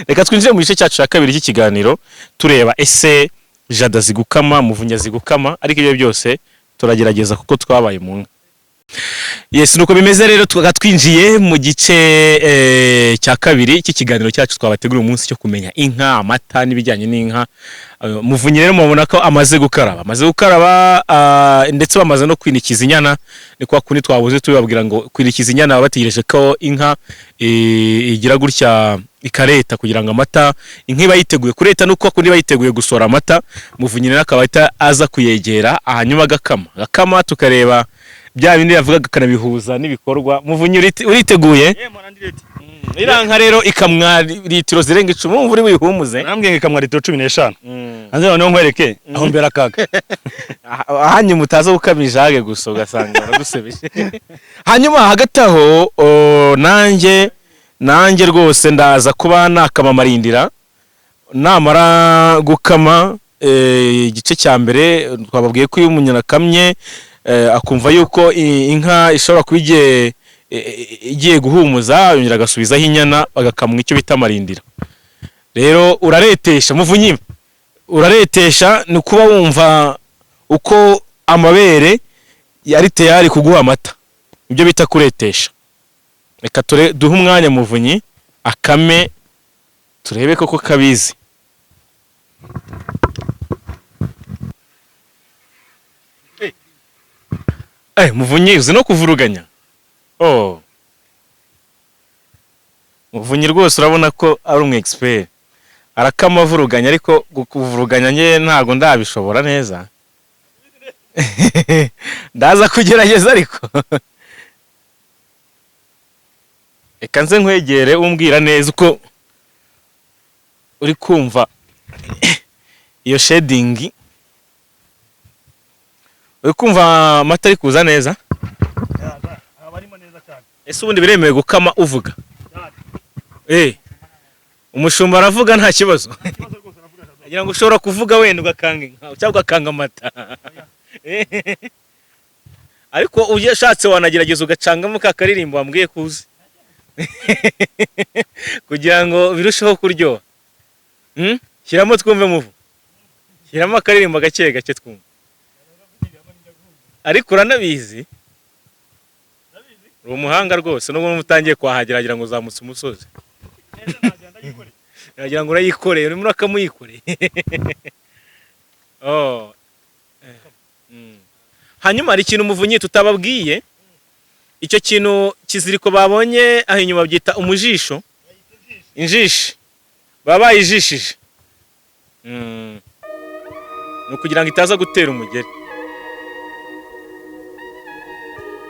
Reka twinjire mu gice cyacu cya kabiri cy'ikiganiro, tureba ese Jada azi gukama, Muvunyi azi gukama? Ariko ibyo byose turagerageza kuko twabaye mu nka. Yes, nuko bimeze rero. Tukaba twinjiye mu gice cya kabiri cy'ikiganiro cyacu twabateguriye umunsi cyo kumenya inka, amata n'ibijyanye n'inka. Muvunyi rero mubona ko amaze gukaraba, ndetse bamaze no kwinikiza inyana. Ni kwa kundi twabuze tubabwira ngo kwinikiza inyana baba bategereje ko inka igira gutya ikareta kugira ngo amata, inka iba yiteguye kureta, nuko kundi iba yiteguye gusohora amata. Muvunyi rero akaba ahita aza kuyegera, hanyuma agakama, tukareba bya bindi yavugaga akanabihuza n'ibikorwa. Muvunyi, uriteguye? Iriya nka rero ikamwa litiro zirenga 10, wumva uri buyihumuze? Nambwiye ngo ikamwa litiro 15. Hanze noneho nkwereke aho mbera akaga. Hanyuma utaza gukama ijage gusa ugasanga baragusebeje. Hanyuma hagati aho nanjye rwose ndaza kuba nakama amarindira namara gukama. Igice cya mbere twababwiye ko iyo umuntu akamye, akumva yuko inka ishobora kuba igiye guhumuza, yongera agasubizaho inyana, bagakamwa icyo bita amarindira. Rero uraretesha, Muvunyi, uraretesha ni ukuba wumva uko amabere yari tayari kuguha amata, ibyo bita kuretesha. Reka duhe umwanya Muvunyi akame, turebe koko kabizi. Muvunyi, uzi no kuvuruganya. Oh, Muvunyi rwose urabona ko ari umu expert, arakama avuruganya, ariko kuvuruganya njye ntago ndabishobora neza, ndaza kugerageza. Ariko reka nze nkwegere umbwira neza uko uri kumva iyo shedingi. Uri kumva amata ari kuza neza? Ese ubundi biremewe gukama uvuga? Umushumba aravuga nta kibazo, agira ngo ushobora kuvuga wenda ugakanga inka cyangwa ugakanga amata, ariko ushatse wanagerageza ugacangamo ka karirimbo wambwiye kuzi kugira ngo birusheho kuryoha. Shyiramo twumve, muvu, shyiramo akaririmbo gake gake twumve. Ariko uranabizi. Uri umuhanga rwose, nubwo utangiye kuhagera wagira ngo uzamutse umusozi, wagira ngo urayikoreye, urimo urakamuyikoreye. Oh. Hanyuma hari ikintu, Muvunyi, tutababwiye. Icyo kintu kiziriko babonye aho inyuma byita umujisho, injishi baba bayijishije. Ni ukugira ngo itaza gutera umugeri.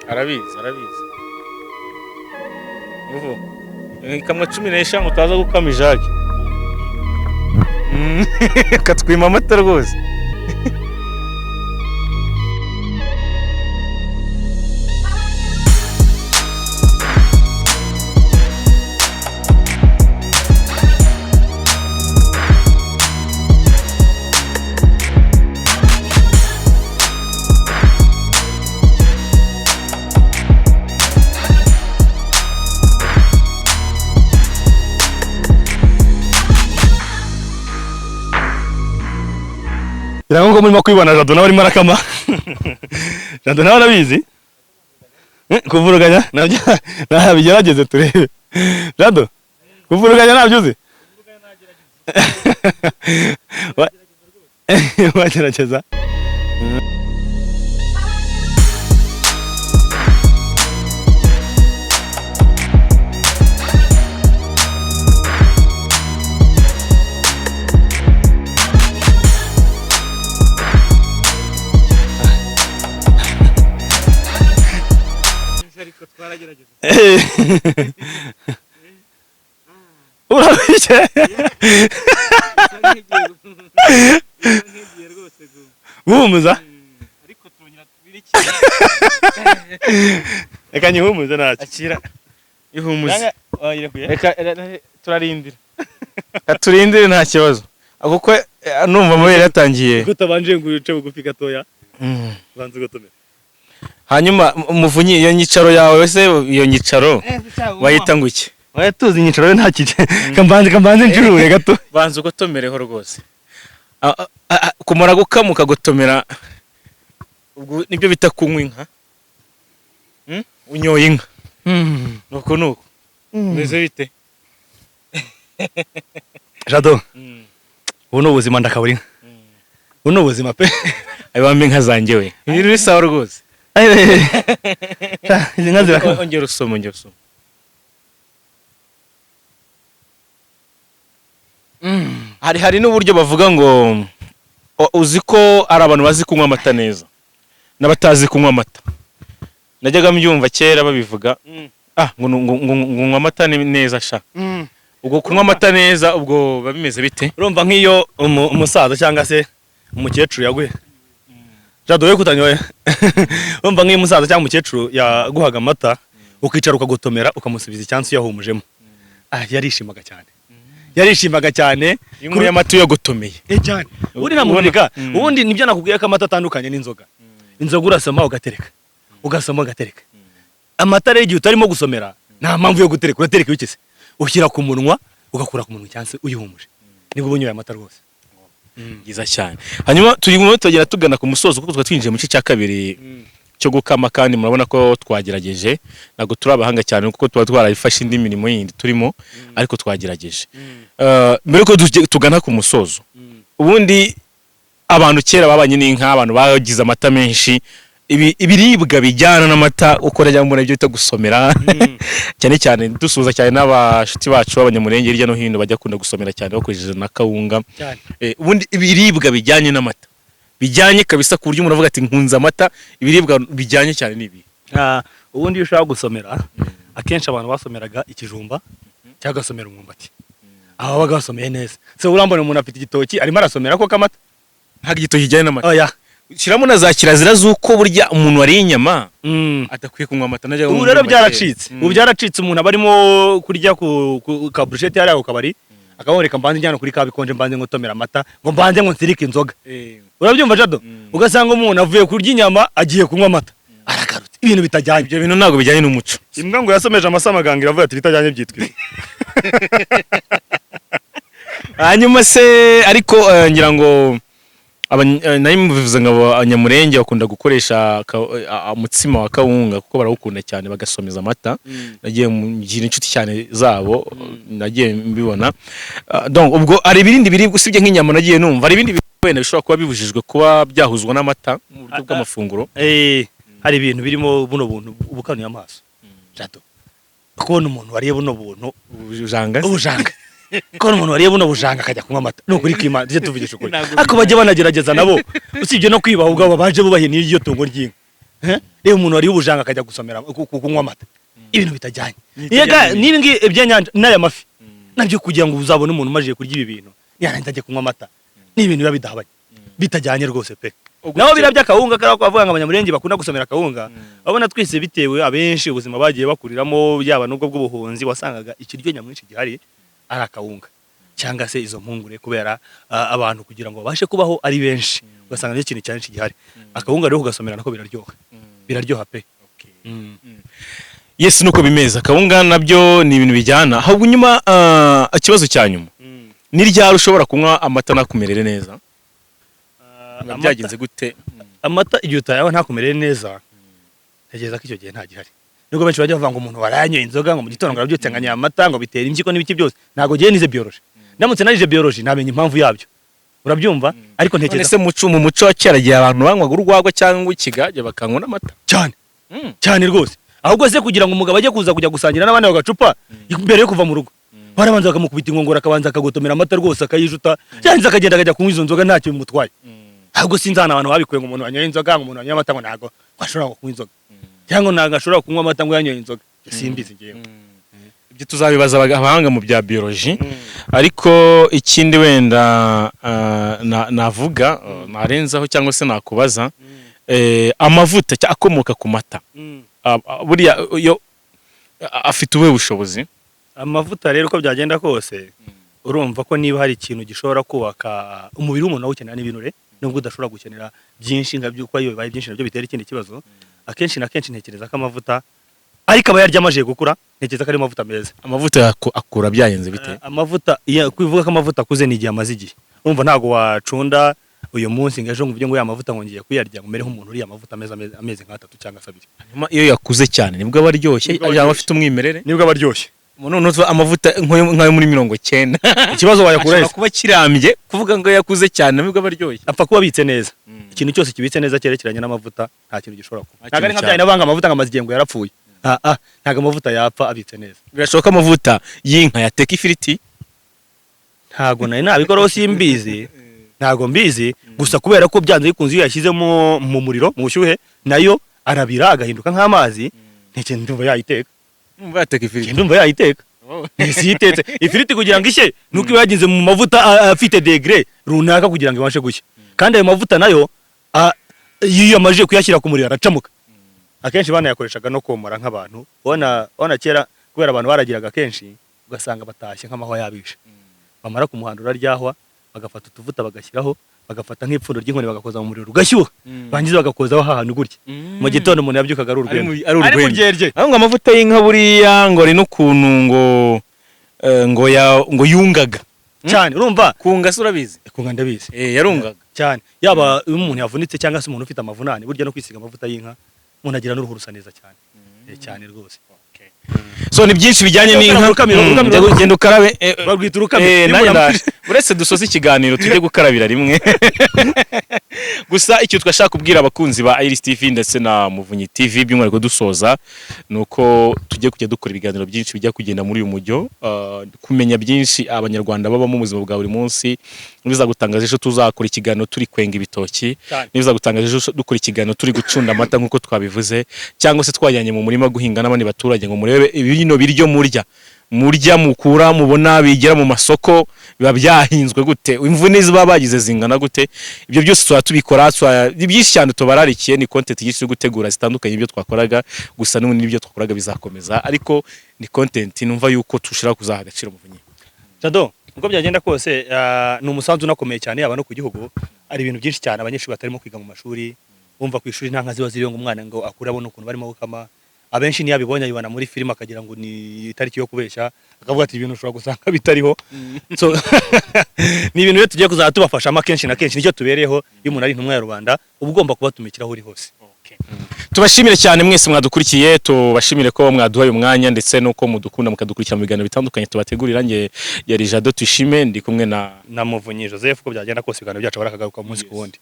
Arabizi, arabizi. Ubu ikamwa 15 utaza gukama ijage. Katwima amata rwose. Ngira ngo murimo kwibona, Jado nawe arimo arakama. Jado nawe arabizi. Kuvuruganya nabyo nabigerageze turebe. Jado, kuvuruganya ntabyo uzi? Wagerageza. Ariko twaragerageza. Urabishye. Guhumuza? Ariko turongera tubirikire. Reka nyihumuze ntacyo. Akira, ihumuze. Wayirekuye? Reka turarindira. Reka turindire, nta kibazo, kuko numva amabere yatangiye. Kuko utabanje ngo uce bugufi gatoya, banza ugotomera. Hanyuma Muvunyi, iyo nyicaro yawe se, iyo nyicaro bayita ngo iki? Oya, tuzi inyicaro yo nta kice. Kambanze ncurure gato. Banza ugotomereho rwose. Kumara gukama ukagotomera, ubwo nibyo bita kunywa inka. Unyoye inka, nuko nuko bimeze bite? Jado, ubu ni ubuzima, ndakabura inka. Ubu ni ubuzima pe. Abambe inka zanjye we, ibintu ni sawa rwose. Izi nka zirakama. Ongera usoma, ongera usoma. Hari n'uburyo bavuga ngo uzi ko ari abantu bazi kunywa amata neza n'abatazi kunywa amata. Najyaga mbyumva kera babivuga, ngo unywa amata neza sha. Ubwo kunywa amata neza, ubwo biba bimeze bite? Urumva nk'iyo umusaza cyangwa se umukecuru yaguye, Jado, we kutanyoye, urumva nk'iyo umusaza cyangwa umukecuru yaguhaga amata, ukicara ukagotomera, ukamusubiza icyansi uyahumujemo, yarishimaga cyane, yarishimaga cyane. Iyo unyweye amata uyagotomeye. Cyane. Ubundi namurika. Ubundi nibyo nakubwiye ko amata atandukanye n'inzoga. Inzoga urasoma ugatereka, ugasoma ugatereka. Amata rero, igihe utarimo gusomera, nta mpamvu yo gutereka. Uratereka ibiki se? Ushyira ku munwa, ugakura ku munwa icyansi uyihumuje, nibwo uba unyoye amata rwose. Byiza cyane. Hanyuma turimo tugera tugana ku musozo, kuko twari twinjiye mu gice cya kabiri cyo gukama, kandi murabona ko twagerageje. Ntabwo turi abahanga cyane kuko tuba twarayifashe indi mirimo yindi turimo, ariko twagerageje. Mbere yuko tugana ku musozo, ubundi abantu kera babanye n'inka, abantu bagize amata menshi, ibiribwa bijyana n'amata, uko najya mbona ibyo bita gusomera cyane cyane, dusuhuza cyane n'abashuti bacu b'abanyamurenge hirya no hino bajya kunda gusomera cyane bakoresheje na kawunga. Cyane. Ubundi ibiribwa bijyanye n'amata, bijyanye kabisa, ku buryo umuntu avuga ati nkunze amata, ibiribwa bijyanye cyane ni ibi? Ubundi iyo ushaka gusomera, akenshi abantu basomeraga ikijumba cyangwa agasomera umwumbati. Aho babaga basomeye neza. Se urambona umuntu afite igitoki arimo arasomera ko kamata? Ntabwo igitoki kijyanye n'amata. Oya. Shyiramo na za kirazira z'uko burya umuntu wariye inyama adakwiye kunywa amata. Najyaga Ubu numva rero kera. byaracitse. Ubu byaracitse. Umuntu aba arimo kurya ku ka burusheti hariya ku kabari, akaboneka mbanze njyana kuri kabikonje, mbanze ngotomera amata, ngo mbanze ngo nsirike inzoga. Urabyumva, Jado? Ugasanga umuntu avuye kurya inyama agiye kunywa amata, aragarutse, ibintu bitajyanye. Ibyo bintu ntabwo bijyanye n'umuco. Imbwa ngo yasomeje amasamaganga, iravuga ati ibitajyanye byitwa ibi. Hanyuma se ariko ngira ngo Nari mubivuze ngo Abanyamurenge bakunda gukoresha umutsima wa kawunga kuko barawukunda cyane, bagasomeza amata. Nagiye ngira inshuti cyane zabo, nagiye mbibona. Donc ubwo hari ibindi biribwa usibye nk'inyama nagiye numva hari ibindi biribwa wenda bishobora kuba bibujijwe kuba byahuzwa n'amata mu buryo bw'amafunguro? Hari ibintu birimo buno buntu ubukanuye amaso, Jado, kubona umuntu wariye buno buntu ubujanga se? Ubujanga. Kubona umuntu wariye buno bujanga akajya kunywa amata, ni ukuri kw'Imana, tujye tuvugisha ukuri. Ntabwo Ariko bajye banagerageza nabo, usibye no kwibaha ubwabo, baje bubahe n'iryo tungo ry'inka. Reba umuntu wariye ubujanga akajya gusomera kunywa amata, ibintu bitajyanye. Yega n'ibi ngibi ibyenyanja n'aya mafi nabyo, kugira ngo uzabone umuntu umajije kurya ibi bintu yarangiza ajya kunywa amata, ni ibintu biba bidahabanye, bitajyanye rwose pe. Naho biriya by'akawunga kariya ko bavuga ngo Abanyamurenge bakunda gusomera akawunga, babona twese bitewe abenshi ubuzima bagiye bakuriramo, yaba n'ubwo bw'ubuhunzi, wasangaga ikiryo nyamwinshi gihari ari akawunga cyangwa se izo mpungure, kubera abantu kugira ngo babashe kubaho ari benshi, ugasanga nicyo kintu cyane gihari. Akawunga rero kugasomera nako biraryoha, biraryoha pe. Yes, nuko bimeze. Akawunga nabyo ni ibintu bijyana. Ahubwo nyuma, ikibazo cya nyuma: ni ryari ushobora kunywa amata nakumerere neza? Biba byagenze gute? Amata igihe utayawe ntakumerere neza, ntekereza ko icyo gihe nta gihari, nubwo benshi bajya bavuga ngo umuntu waranyoye inzoga ngo mu gitondo ngo arabyutse ngo anyoye amata ngo bitera impyiko n'ibiki byose. Ntabwo ngiye nize biology. Ndamutse narije biology namenya impamvu yabyo, urabyumva? Ariko None ntekereza se mu muco wa kera, igihe abantu banywaga urwagwa cyangwa ikigage bakanywa n'amata? Cyane. Cyane rwose. Ahubwo se kugira ngo umugabo ajye kuza kujya gusangira n'abandi bagacupa, mbere yo kuva mu rugo barabanza bakamukubita inkongoro, akabanza akagotomera amata rwose, akayijuta, yarangiza akagenda akajya kunywa izo nzoga, ntacyo bimutwaye. Ahubwo sinzi ahantu abantu babikuye ngo umuntu wanyoye inzoga, ngo umuntu wanyoye amata ngo ntabwo ashobora kunywa inzoga, cyangwa ntabwo ashobora kunywa amata ngo yanyoye inzoga. Ibyo simbizi ngewe. Ibyo tuzabibaza abahanga mu bya biology. Ariko ikindi wenda navuga, narenzaho cyangwa se nakubaza, amavuta akomoka ku mata, buriya yo afite ubuhe bushobozi? Amavuta rero, uko byagenda kose, urumva ko niba hari ikintu gishobora kubaka umubiri w'umuntu, awukenera n'ibinure, nubwo udashobora gukenera byinshi nka byo, kuko iyo bibaye byinshi nabyo bitera ikindi kibazo. Akenshi na kenshi ntekereza ko amavuta, ariko aba yarya amaze gukura, ntekereza ko ari amavuta meza. Amavuta akura byagenze bite? Amavuta, iyo kuvuga ko amavuta akuze ni igihe amaze igihe. Urumva ntabwo wacunda uyu munsi ngo ejo ngo uvuge ngo ya mavuta ngo ngiye kuyarya, ngo umere nk'umuntu uriye amavuta ameze amezi nk'atatu cyangwa se 2. Hanyuma iyo yakuze cyane nibwo aba aryoshye? Nibwo aba yaba aryoshye. afite umwimerere. Nibwo aba aryoshye. Noneho amavuta nk'ayo muri 90 Ikibazo wayakura ashobora he? kuba kirambye. Kuvuga ngo yakuze cyane nibwo aba aryoshye? Apfa kuba abitse neza. Ikintu cyose kibitse neza cyerekeranye n'amavuta nta kintu gishobora kuba. Nta Ntabwo ari kintu nka bya banga amavuta ngo amaze igihe ngo yarapfuye. Ntabwo amavuta yapfa abitse neza. Birashoboka ko amavuta y'inka yateka ifiriti? Ntabwo nari nabikoraho, simbizi, ntabwo mbizi. Gusa kubera ko byanze bikunze iyo yashyizemo mu muriro, mu bushyuhe, nayo arabira agahinduka nk'amazi, ntekereza ndumva yayiteka. Numva yateka ifiriti. Ndumva yayiteka. Isi itetse ifiriti kugira ngo ishye nuko iba yagize mu mavuta afite degré runaka kugira ngo ibashe gushya. Kandi ayo mavuta nayo iyo yamajije kuyashyira ku muriro aracamuka. Akenshi banayakoreshaga no komora nk'abantu. Ubona kera kubera abantu baragiraga kenshi, ugasanga batashye nk'amahwa yabishe, bamara kumuhandura ryahwa bagafata utuvuta bagashyiraho, bagafata nk'ipfundo ry'inkoni bagakoza mu muriro ugashyuha, bangiza bagakozaho hahantu gutya. Mu gitondo umuntu yabyukaga ari Ari urwembe. Ari urwembe. Muryerye. Aho ngo amavuta y'inka buriya ngo ari n'ukuntu ngo ngo ya ngo yungaga. Cyane, urumva. Kunga se urabizi? Kunga ndabizi. Yarungaga. Cyane, yaba iyo umuntu yavunitse cyangwa se umuntu ufite amavunane, burya no kwisiga amavuta y'inka umuntu agira n'uruhu rusa neza cyane. Cyane rwose. So ni byinshi bijyanye n'inka. Urukamiro, urukamiro. Genda ukarabe. Barwita urukamiro. Nanjye ndaje. Uretse dusoze ikiganiro tujye gukarabira rimwe. Gusa icyo twashaka kubwira abakunzi ba Iris TV ndetse na Muvunyi TV by'umwihariko dusoza, ni uko tugiye kujya dukora ibiganiro byinshi bijya kugenda muri uyu mujyo, kumenya byinshi Abanyarwanda babamo mu buzima bwa buri munsi. Nibizagutangaza ejo tuzakora ikiganiro turi kwenga ibitoki. Cyane. Nibizagutangaza ejo dukora ikiganiro turi gucunda amata nk'uko twabivuze, cyangwa se twajyanye mu murima guhinga n'abandi baturage ngo murebe bino biryo murya mukura mubona bigera mu masoko biba byahinzwe gute, imvune ziba bagize zingana gute. Ibyo byose tuba tubikora. Ni byinshi cyane tubararikiye, ni content nyinshi yo gutegura zitandukanye. Ibyo twakoraga gusa n'ubundi n'ibyo twakoraga bizakomeza, ariko ni content numva yuko tushira kuzaha agaciro, Muvunyi. Jado, uko byagenda kose, ni umusanzu unakomeye cyane, yaba no ku gihugu. Hari ibintu byinshi cyane abanyeshuri batarimo kwiga mu mashuri. Bumva ku ishuri nta nka ziba ziriyo ngo umwana ngo akure abone ukuntu barimo gukama. Abenshi niyo abibonye ayibona muri filime, akagira ngo ni itariki yo kubeshya, akavuga ati ibintu ushobora gusanga bitariho. So ni ibintu rero tugiye kuzajya tubafashamo akenshi na kenshi, nicyo tubereyeho. Iyo umuntu ari intumwa ya rubanda, uba ugomba kubatumikira aho uri hose. Tubashimire cyane mwese mwadukurikiye, tubashimire ko mwaduhaye umwanya ndetse nuko mudukunda mukadukurikira mu biganiro bitandukanye tubategurira. Nge yari Jado Tuyishime, ndi kumwe na na Muvunyi Joseph. Uko byagenda kose, ibiganiro byacu barakagaruka umunsi ku wundi.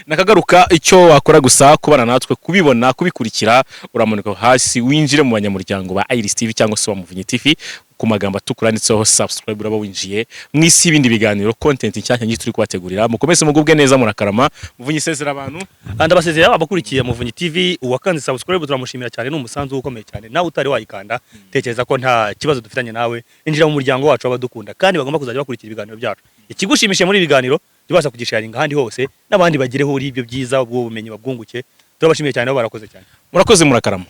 Nakagaruka. Icyo wakora gusa kubana natwe, kubibona, kubikurikira, uramanuka hasi winjire mu banyamuryango ba Iris TV cyangwa se wa Muvunyi TV. Ku magambo atukura yanditseho subscribe, uraba winjiye mu isi y'ibindi biganiro, content nshyashya nyinshi turi kubategurira. Mukomeze mugubwe neza, murakarama. Muvunyi, sezera abantu. Ndabasezera abakurikiye Muvunyi TV. Uwakanze subscribe turamushimira cyane, ni umusanzu ukomeye cyane. Nawe utari wayikanda, tekereza ko nta kibazo dufitanye nawe, injira mu muryango wacu w'abadukunda kandi bagomba kuzajya bakurikira ibiganiro byacu. Ikigushimishije muri ibi biganiro, jya ubasha kugisharinga ahandi hose, n'abandi bagireho uri ibyo byiza, ubwo bumenyi babwunguke. Turabashimiye cyane, nabo barakoze cyane. Murakoze, murakarama.